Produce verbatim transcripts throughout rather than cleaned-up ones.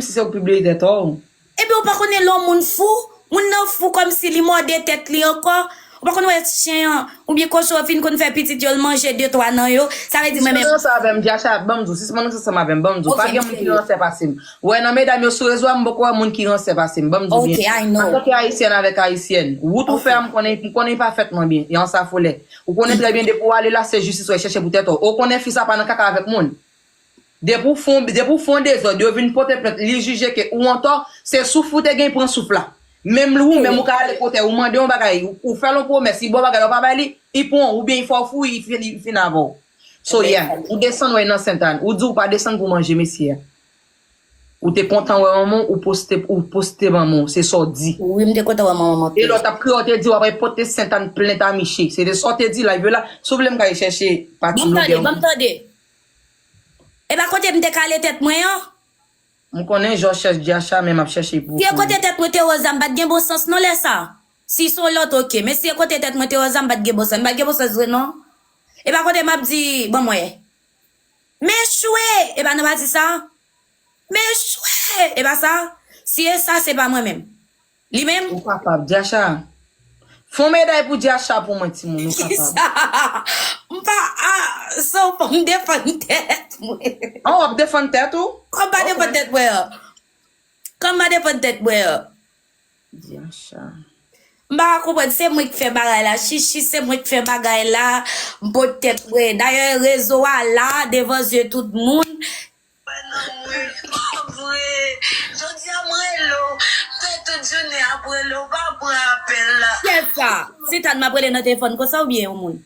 si se ou k pibliye tèt ou. Epi ou pa konnen lè yon moun fou, moun nan fou kòmsi li mòde tèt li ankò. Ou pa konn wè chen an, oubyen kochon an fin konn fè pitit yo, l manje de twa nan yo. Sa vle di mwen menm. Sispann ranse avè m, Djacha, ban m di w, sispann ranse ansanm avè m, ban m di w. Pa gen moun ki ransè pase m. Wè, nan medam yo sou rezo a, m poko wè moun ki ransè pase m, ban m di w byen. Antanke ayisyèn avèk ayisyèn, wout ou fè a, m konnen, m konnen li pa fèt mwen byen, e an sa folè. Ou konnen trè byen depi w ale la, se jistis w al chèche pou tèt ou. Ou konnen fi sa pa nan kaka avèk moun. Depi w fon, depi w fon dezòd, yo vin pote plent, li jije ke ou antò, se souf ou te gen, pran souf la. Menm li ou menm ou ka ale kote, ou mande yon bagay, ou, ou fè l yon pwomès, li ba w bagay la, ou pa bay li, li pran w, oubyen li fè w fou, li fin, li fin avè w. So, yeah, ou desann wè nan Sentàn, ou di w pa desann pou manje mesye a. Ou te kontan wè manman w, ou poste, ou poste manman w, se sa w di. Wi, m te kontan wè manman w. E lè w t ap kriye, w te di w ap pote Sentàn plent a miche. Se te sa w te di, live yo la. Si w vle m ka al chèche pati blogè. Ban m tande, ban m tande. E pa kote m te kale tèt mwen an? M konnen jan w chèche Djacha, men m ap chèche pou ou. Si e kote tèt mwen te wè w, m pa t gen bon sans non lè sa. Si se yon lòt, oke. Men si e kote tèt mwen te wè w, m pa t gen bon sans. M pa t gen bon sans vre non. E pa kote m ap di, ban m wè. Men chwe! E pa nou pa di sa? Men chwe! E pa sa? Si e sa, se pa mwen menm. Li menm? Ou kapab, Djacha. Fè yon meday pou Djacha pou mwen, timoun, ou kapab. Kisa? M pa, a, so, fò m defann tèt mwen. An, w ap defann tèt ou? Kòm m pa defann tèt mwen an. Kòm m pa defann tèt mwen an. Djacha. M pa ka konprann, se mwen k fè bagay la, chichi, se mwen k fè bagay la, m pot tèt mwen. Dayè, rezo a la, devan zye tout moun. Wè nan mwen, pa vre. Jodi a m rele w, m fè tout jounen ap rele w, pa pran apèl la. Kiyès sa? Sentàn m ap rele nan telefòn konsa oubyen yon moun?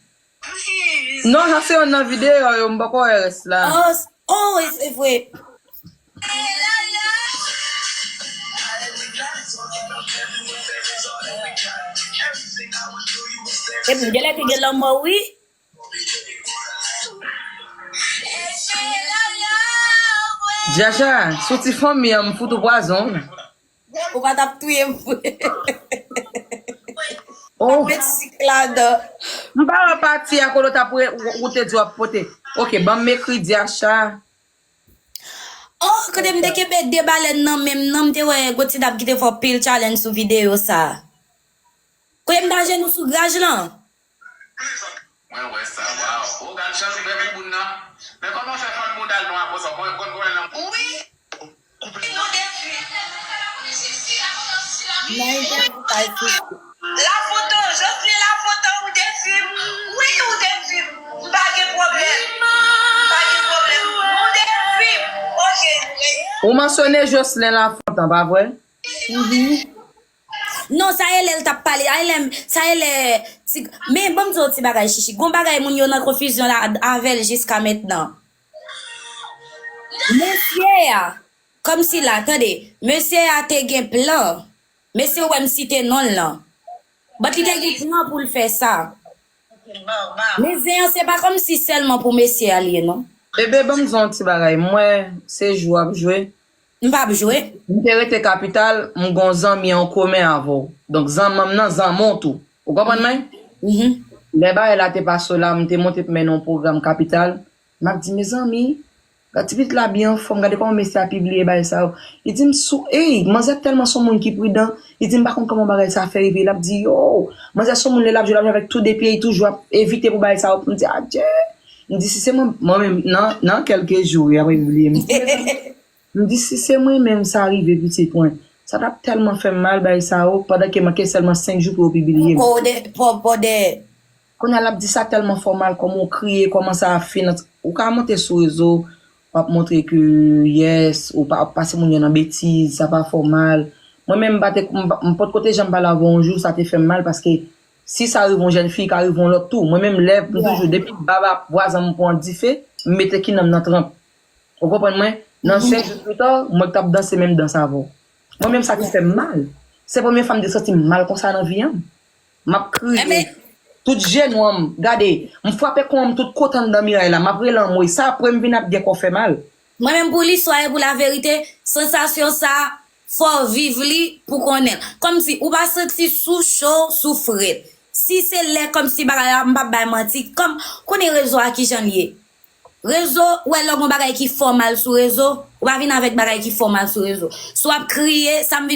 Non, sa se youn nan videyo yo, m poko wè rès la. Oh, s- oh, e se vre. Epi, genlè te gen lanmò, wi. Djacha, sou ti fanmi an, m fout ou pwazon. Ou pa t ap touye m vre. Oh. Met sik ladan. M pa wè pati a kote w t ap re- ou, ou te di w ap pote. Ok, ban m ekri Djacha. Oh, kote m te kenbe de balèn nan men m nan, m te wè gon ti dam ki te fè pil challenge sou videyo sa. Kote m t ajenou sou graj lan. Mwen wè sa, waw. Ou gad jan l ouvè bouboun nan. Men kòman w fè fann mouda l nwa konsa? Ou konn, konn, konn wè l nan. Wi. Nou defi. Nan entèvyou sa, e sou. Lafontan, Jocelyn Lafontan, ou defi m. Wi, ou defi m. M pa gen pwoblèm. M pa gen pwoblèm. Ou defi m. Ok. Ou mansyone Jocelyn Lafontan, pa vre? Mhm. Non, sa e lè l t ap pale. A, e lè m, sa e lè ti, men ban m di w yon ti bagay, Chichi. Gon bagay moun yo nan konfizyon la avè l jiska mentnan. Mesye a, kòmsi la, tande, mesye a te gen plan. Mesye ou wè m site non l lan. But li te gen plan pou l fè sa. Men zen an, se pa kòmsi sèlman pou mesye a l ye, non. Bebe, ban m di w yon ti bagay. M wè se jwe w ap jwe. M p ap jwe. M te rete kapital, m gon zanmi an komen avè w. Donk, zanmi m nan, zanmi w tou. Ou konprann mwen? Mhm. Lè bagay la te pase w la, m te monte pou mennen yon pwogram kapital. M ap di, mezanmi, gad ti pitit la byen anfòm, gade kòman mesye a pibliye bagay sa yo. Li di m sou, ey, manzè tèlman se yon moun ki pridan. Li di m pa konn kòman bagay sa fè rive. L ap di, yo, manzè se yon moun lè l ap jwe, l ap jwe avèk tou de pye, li toujou ap evite pou bagay sa yo. M di, adje. M di, si se mwen, mwen menm, nan, nan kèlke jou, wi, apre pibliye, m di, M di, si se mwen menm sa rive pitit mwen, sa t ap tèlman fè m mal bagay sa yo, pandan ke manke sèlman senk jou pou yo pibliye m. Poko de, po, po de. Kounye a l ap di sa tèlman fè w mal, kòman w kriye, kòman sa ap fin. Ou ka monte sou rezo, w ap montre ke, yes, ou pa, w ap pase moun yo nan betiz, sa pa fè w mal. Mwen menm, m pa te, m pa- m potko te janm pale avè w yon jou, sa te fè m mal, paske si sa rive yon jèn fi, ka rive yon lòt tou. Mwen menm, lè m toujou, depi baba vwazan m pran dife, m mete kinan m nan tranp. Ou konprann mwen? Nan senk jou pita, mwen k t ap danse menm dans avè w. Mwen menm sa ki fè m mal. Se premye fwa m te santi m mal konsa nan vi an. M ap kriye. Tout jenou an m, gade, m frape kò an m tout kote anndan miray la, m ap rele anmwey. Sa apre m vin ap gen kò fè mal. Mwen menm pou listwa e pou laverite, sansasyon sa, fò w viv li pou konnen l. Kòmsi ou pa santi sou cho, sou frèt. Si se lè kòmsi bagay la, m p ap bay manti, kòm, konnen rezo a kijan l ye. Rezo, ou wè lè w gon bagay ki fè w mal sou rezo, Ou pa vin avèk bagay ki fòmal sou rezo. Si w ap kriye, sa m